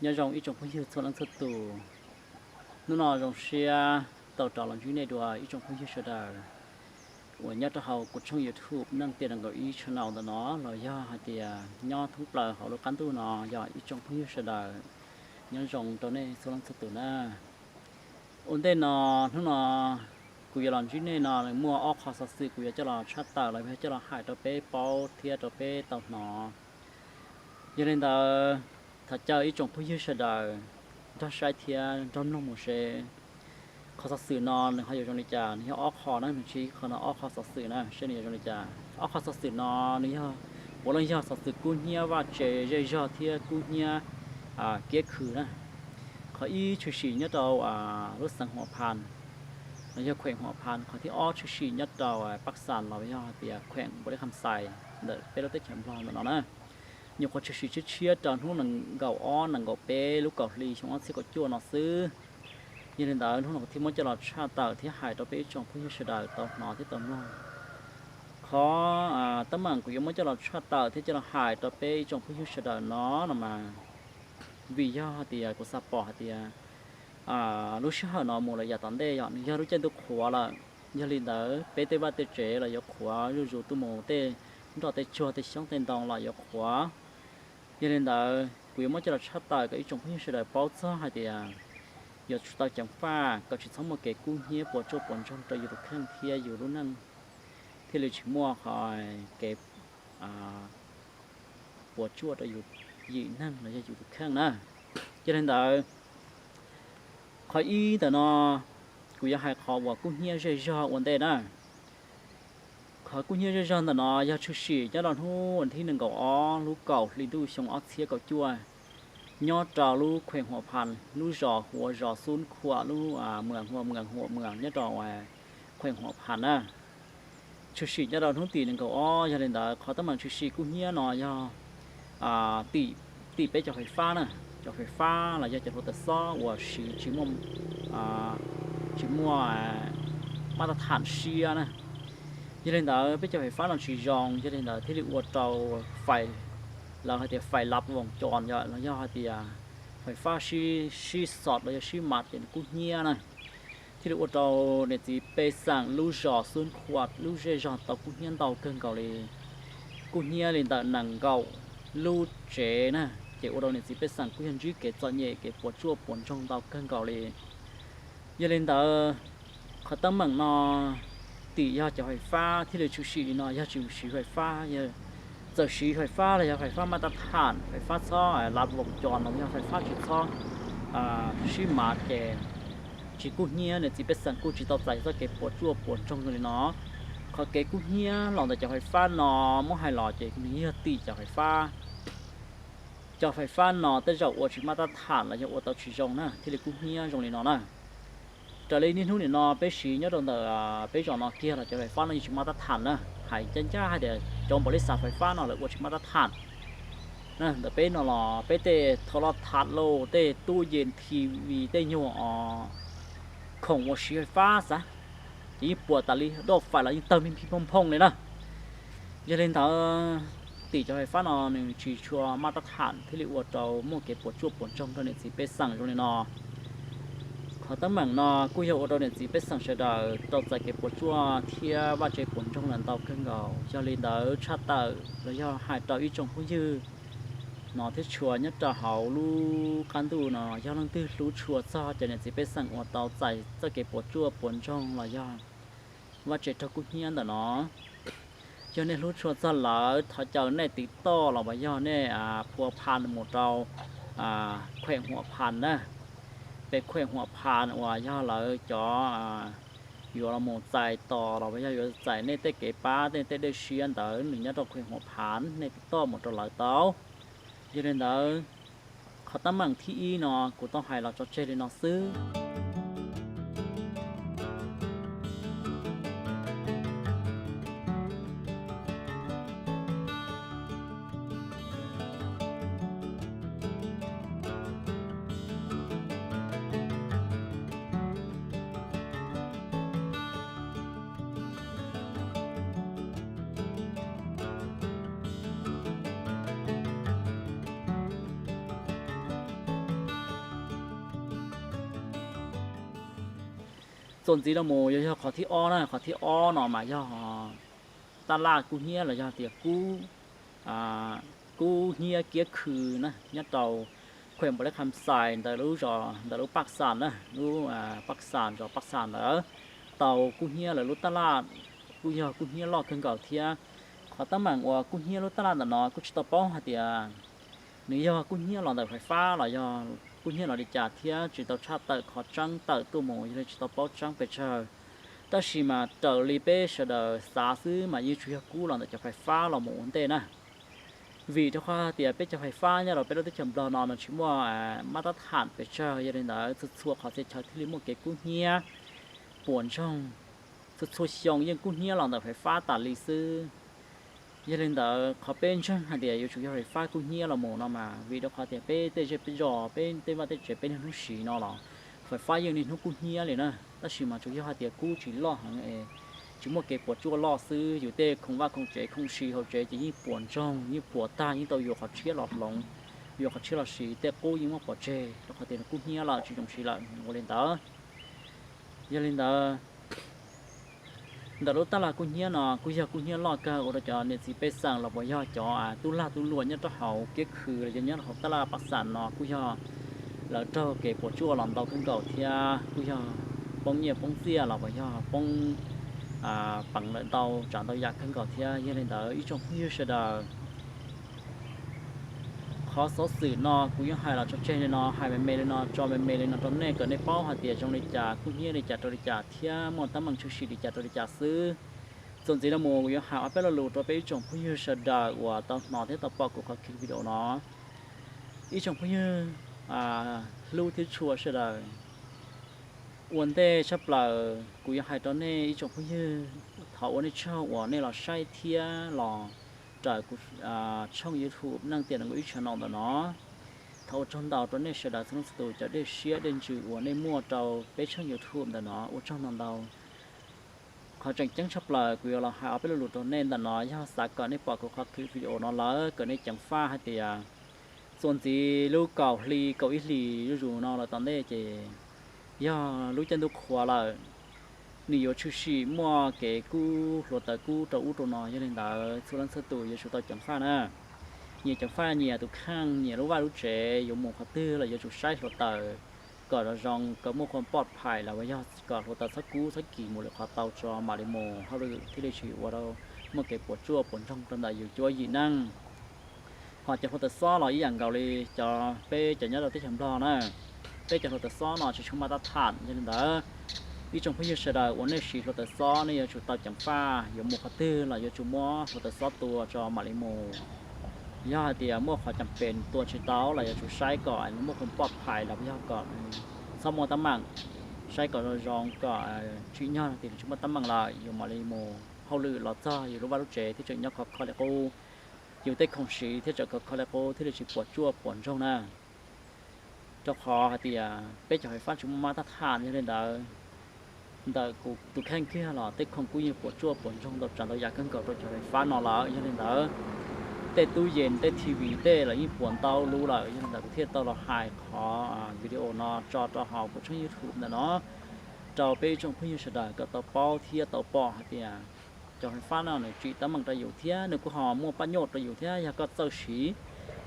Nyob zoo ib tsoom phooj ywg txhua leej txhua tus, hnub no zoo siab tau rov los ntsib nej dua ib tsoom phooj ywg sawv daws uas nyob rau hauv kuv tshooj YouTube Neej Tiam nees nkaum ib channel ntawm no los yog hais tias nyob thoob plaws hauv lub qab ntuj no yog ib tsoom phooj ywg sawv daws. Nyob zoo rau nej txhua leej txhua tus na. Ua ntej no, hnub no kuv yuav los ntsib nej no muaj ob qho xov xwm kuv yuav coj los tshaj tawm los yog coj los hais rau peb paub thiab rau peb tau hnov. Yog li ntawd, thov caw ib tsoom phooj ywg sawv daws nrog saib thiab nrog mloog mus seb qhov xov xwm no nws ho yuav zoo li cas. Nws yog ob qho na, nws tsis ib qho no, ob qho xov xwm na, seb nws yuav zoo li cas. Ob qho xov xwm no nws yog, puav leej yog xov xwm kub hnyiab vaj tse zej zog thiab kub hnyiab kiab khw na. Qhov ib tshwm sim nyob rau lub xeev Huam Phas, los yog kheem Huam Phas. Qhov thib ob tshwm sim nyob rau Paj Xas los yog hais tias kheem Npaus Lis Kham Xais ntawm peb lub teb chaws Nplog ntawm no na. Nyuam qhuav tshwm sim tshiab tshiab rau hnub nees nkaum ob nees nkaum peb lub kaum hli xyoo ob txhiab kaum cuaj no xwb. Yog li ntawd, hnub no kuv thiaj muab coj los tshaj tawm thiab hais rau peb ib tsoom phooj ywg sawv daws tau hnov thiab tau mloog. Qhov teeb meem kuv yuav muab coj los tshaj tawm thiab coj los hais rau peb ib tsoom phooj ywg sawv daws no no mas, vim yog hais tias kuv xav pom hais tias lub sij hawm no mus lawm yav tom ntej yog nws yog lub caij ntuj qhuav lawm. Yog li ntawd, peb tej vaj tej tsev los yuav qhuav zuj zus, tuaj mus tej nroj tej tsuag tej xyoob tej ntoo los yuav qhuav. Yog li ntawd, kuv yuav muab coj los tshaj tawm kom ib tsoom phooj ywg sawv daws paub txog hais tias yuav tsum tau ceev faj kom tsis txhob muaj kev kub hnyiab puas tsuaj puas ntsoog rau yus tus kheej thiab yus lub neej, thiaj li tsis muaj qhov kev puas tsuaj rau yus yim neeg los yog yus tus kheej na. Yog li ntawd, qhov ib ntawm no kuv yuav hais qhov uas kub hnyiab zej zog ua ntej na. Qhov kub hnyiab zej zog ntawm no yog tshwm sim nyob rau hnub vas thib nees nkaum ob lub kaum hli ntuj xyoo ob txhiab kaum cuaj, nyob rau lub kheem Huam Phas, lub zos hu ua zos Xub Khuam, lub mwas hu ua mwas Huam Mwas, nyob rau kheem Huam Phas na. Tshwm sim nyob rau hnub tim nees nkaum ob. Yog li ntawd, qhov teeb meem tshwm sim kub hnyiab no yog tim peb cov fais fab na, cov fais fab los yog cov hluav taws xob uas siv tsis muaj, tsis muaj maj tab tham siab na. Yog li ntawd, peb cov fais fab no tsis zoo, yog li ntawd thiaj li ua rau fais, lawv hais tias fais lab voos cos los yog hais tias fais fab sib xom los yog sib mas ces nws kub hnyiab na. Thiaj li ua rau niam txiv pej xeem lub zos Xub Khuam lub zej zog tau kub hnyiab ntau kawg nkaus li. Kub hnyiab li ntawm nees nkaum lub tsev na, ces ua rau niam txiv pej xeem kuj yog ntsib kev txom nyem kev puas tsuaj puas ntsoog ntau kawg nkaus li. Yog li ntawd, qhov teeb meem no tim yog cov fais fab thiaj li tshwm sim li no, yog tsis siv fais fab, txawm siv fais fab los yog fais fab maj tab tham, fais fab txhob lab voos cos no yog fais fab tsis txhob sib mas ces tsis kub hnyiab, niam txiv pej xeem kuj tsis tau txais txoj kev puas tsuaj puas ntsoog li no. Qhov kev kub hnyiab los ntawm cov fais fab no muab hais los ces nws yog tim cov fais fab. Cov fais fab no tej zaum ua tsis maj tab tham los yog ua tau tsis zoo na thiaj li kub hnyiab zoo li no na. Raws li niaj hnub nim no peb siv nyob rau ntawm peb zos no kiag los cov fais fab no yeej tsis maj tab tham na. Hais ncaj ncaj hais tias cov npaum li xav fais fab no lawv ua tsis maj tab tham. Ntawm peb no los peb tej thau loj tham lauj, tej tub yees, T V, tej nyuag os khoom uas siv fais fab xav, ces yeej puas tas li, doj fais los yeej tawg phij phij phooj phooj li na. Yog li ntawd, tim cov fais fab no nws tsis tshua maj tab tham thiaj li ua rau muaj kev puas tsuaj puas ntsoog rau niam txiv pej xeem zoo li no. Qhov teeb meem no kuj yog ua rau niam txiv pej xeem sawv daws tau txais kev puas tsuaj thiab vaj tse puas ntsoog lawm ntau kawg nkaus. Yog li ntawd tshaj tawm los yog hais rau ib tsoom phooj ywg no thiab tshua nyob rau hauv lub qab ntuj no, yog leej twg hlub tshua txog cov niam txiv pej xeem uas tau txais txoj kev puas tsuaj puas ntsoog los yog vaj tse raug kub hnyiab ntawm no, yog nej hlub tshua txog lawm thov caw nej tiv toj los uas yog nej phua phan mus rau khuem Huam Phas na. Pem khuem Huam Phas uas yog lawv cov yuav los mus txais tos los uas yog yuav txais nej tej kev pab tej dej siab ntawd nws nyob rau khuem Huam Phas, nej tiv toj mus rau lawv tau. Yog li ntawd, qhov teeb meem thib ib no kuv tau hais los tso tseg li no xwb. Txuas ntxiv no mus yog, yog qhov thib ob na, qhov thib ob no mas yog taj laj kub hnyiab los yog tias kub, kub hnyiab kiab khw na, nyob rau khuem Npaus Leb Kham Xais ntawm lub zos, ntawm lub Paj Xas na, lub Paj Xas, zos Paj Xas ntawd tau kub hnyiab lawv lub taj laj, kuj yog kub hnyiab loj kawg nkaus thiab. Qhov teeb meem uas kub hnyiab lub taj laj ntawm no kuj tsis tau paub hais tias nws yog kub hnyiab los ntawm fais fab los yog kub hnyiab los li cas thiab tsis tau tshaj tawm qhov tseeb tawm tuaj mus, yog li tsis tau paub tseeb pes tsawg. Tab sis mas raws li peb sawv daws xav xwb mas yeej tsuas yog kub los ntawm cov fais fab los mus ua ntej na. Vim rau qhov tias peb cov fais fab nyob rau peb lub teb chaws Nplog no mas tsis muaj mab tab tham pes tsawg, yog li ntawd txhua txhua qhov txhia chaw thiaj li muaj kev kub hnyiab puas ntsoog, txhua txhua xyoo yeej kub hnyiab los ntawm fais fab tas li xwb. Yog li ntawd qhov peb ntseeg hais tias yuav tsum yog fais fab kub hnyiab los mus no mas vim rau qhov tias peb tej zej peb zos, peb tej vaj tej tsev, peb niaj hnub siv no los fais fab yeej niaj hnub kub hnyiab li na. Tab sis mas tsuas yog hais tias kub tsis loj heev es tsis muaj kev puas tsuaj loj xwb, yus tej khoom vaj khoom tsev, khoom siv hauv tsev ces yeej puas ntsoog, yeej puas tag, yeej tau yuav qhov tshiab los hloov, yuav qhov tshiab los siv, tej qub yeej muab pov tseg rau qhov tias nws kub hnyiab lawm tsis zoo siv lawm ua li ntawd. Yog li ntawd ntawm lub taj laj kub hnyiab no kuj yog kub hnyiab loj kawg ua rau cov niam txiv pej xeem los puas yog cov tub lag tub luam nyob rau hauv kiab khw los yog nyob rau hauv taj laj Paj Xas no kuj yog lawv raug kev puas tsuaj los ntau kawg nkaus thiab kuj yog poob nyiaj poob txiaj los puas yog poob peev lawm ntau tsav ntau yam kawg nkaus thiab. Yog li ntawd ib tsoom phooj ywg sawv daws, qhov xov xwm no kuv yuav hais los tso tseg li no, hais me me li no, tso me me li no rau nej kom nej paub hais tias zoo li cas, kub hnyiab li cas rau li cas thiab muaj teeb meem tshwm sim li cas rau li cas xwb. Txuas ntxiv no mus kuv yuav hais ob peb lo lus rau peb ib tsoom phooj ywg sawv daws uas tau hnov thiab tau pom kuv qhov video no. Ib tsoom phooj ywg hlub thiab tshua sawv daws, ua ntej tshaj plaws kuv yuav hais rau nej ib tsoom phooj ywg, thov ua nej tsaug uas nej los saib thiab los raws kuv tshooj YouTube Neej Tiam Nees Nkaum Ib channel ntawm no. Thov ua tsaug ntau rau nej sawv daws txhua leej txhua tus cov dej siab dej ntsws uas nej muaj rau peb tshooj YouTube ntawm no, ua tsaug ntau ntau. Qhov tseem ceeb tshaj plaws kuv yuav los hais ob peb lo lus rau nej ntawm no yog xav kom nej pom kuv qhov clip video no lawm kom nej ceev faj hais tias txuas ntxiv lub kaum hli kaum ib hlis zuj zus no lawm tom ntej ces yog lub caij ntuj qhuav lawm, nws yuav tshwm sim muaj kev kub hluav taws kub rau ub rau no. Yog li ntawd txhua leej txhua tus yuav tsum tau ceev faj na. Nyias ceev faj nyias tus kheej, nyias lub vaj lub tsev, yuav mus qhov twg los yuav tsum saib hluav taws kom zoo zoo, kom muaj qhov pov phais los yog kom hluav taws txhob kub txhob kis mus lwm qhov tau tso mam li mus hauj lwm thiaj li tsis ua rau muaj kev puas tsuaj puas ntsoog rau ntawm yus cuab yim neej. Ho cov hluav taws xob los ib yam nkaus li cov peb cov nyob rau teb chaws Nplog na, peb cov hluav taws xob no tsis tshua maj tab tham. Yog li ntawd ib tsoom phooj ywg sawv daws uas nej siv hluav taws xob nej yuav tsum tau ceev faj, yuav mus qhov twg los yuav tsum muab hluav taws xob tua tso mam li mus. Yog hais tias muaj qhov cam pes tua tsis tau los yuav tsum saib kom muaj qhov pov phais los yog kom txhob muaj tab meem, saib kom zoo zoo kom tsim nyog tias tsis muaj tab meem lawm yus mam li mus hauj lwm los txog yus lub vaj lub tsev thiaj tseem nyob khov kho li qub, yus tej khoom siv thiaj tseem khov kho li qub thiaj li tsis puas tsuaj puas ntsoog na. Rau qhov hais tias peb cov fais fab tsis muaj maj tab tham, yog li ntawd ntawm kuv tus kheej kiag los tej khoom kuj yeej puas tsuaj puas ntsoog ntau tsav ntau yam kawg nkaus rau cov fais fab no lawm. Yog li ntawd tej tub yees tej T V tej los yeej puas ntau lub lawm. Yog li ntawd kuv thiaj tau los hais qhov video no tso rau hauv kuv tshooj YouTube ntawm no rau peb ib tsoom phooj ywg sawv daws kom tau paub thiab tau pom hais tias cov fais fab no nws tsim teeb meem rau yus thiab nws kuj ho muaj paj nyoj rau yus thiab. Yog koj txawj siv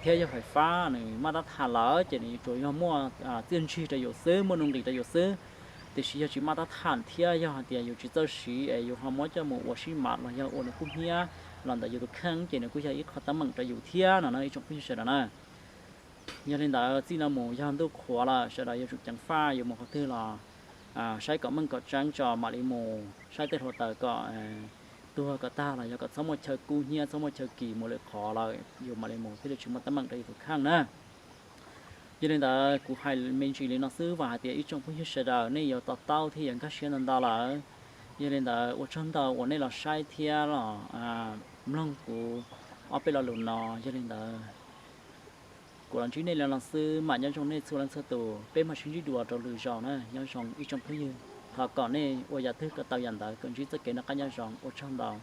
thiab yog fais fab nws maj tab tham lawm ces nws tsuas yog muaj txiaj ntsig rau yus xwb, muaj nuj nqis rau yus xwb. Tiam sis yog tsis maj tab tham thiab yog hais tias yus tsis txawj siv es yus ho muab coj mus ua sib mam los yog ua nws kub hnyiab los ntawm yus tus kheej ces nws kuj yog ib qho teeb meem rau yus thiab no na ib tsoom phooj ywg sawv daws na. Yog li ntawd txij no mus yog ntuj qhuav lawm sawv daws yuav tsum ceev faj, yuav mus qhov twg los saib kom meej kom tseeb tso mam li mus, saib tej hluav taws kom tuag kom tag los yog kom txhob muaj chaw kub hnyiab txhob muaj chaw kis mus lwm qhov lawm yus mam li mus thiaj li tsis muaj teeb meem rau yus tus kheej na. Yog li ntawd kuv hais me ntsis li no xwb vam hais tias ib tsoom phooj ywg sawv daws nej yuav to taub thiab yuav nkag siab ntau ntau lawm. Yog li ntawd ua tsaug ntau uas nej los saib thiab los mloog kuv ob peb lo lus no. Yog li ntawd kuv los ntsib nej li no xwb, mam nyob zoo nej txhua leej txhua tus, peb mam sib ntsib dua rau lwm zaus na. Nyob zoo ib tsoom phooj ywg, thov kom nej ua yam twg kom tau yam ntawd, kom ntsib txoj kev noj qab nyob zoo, ua tsaug ntau.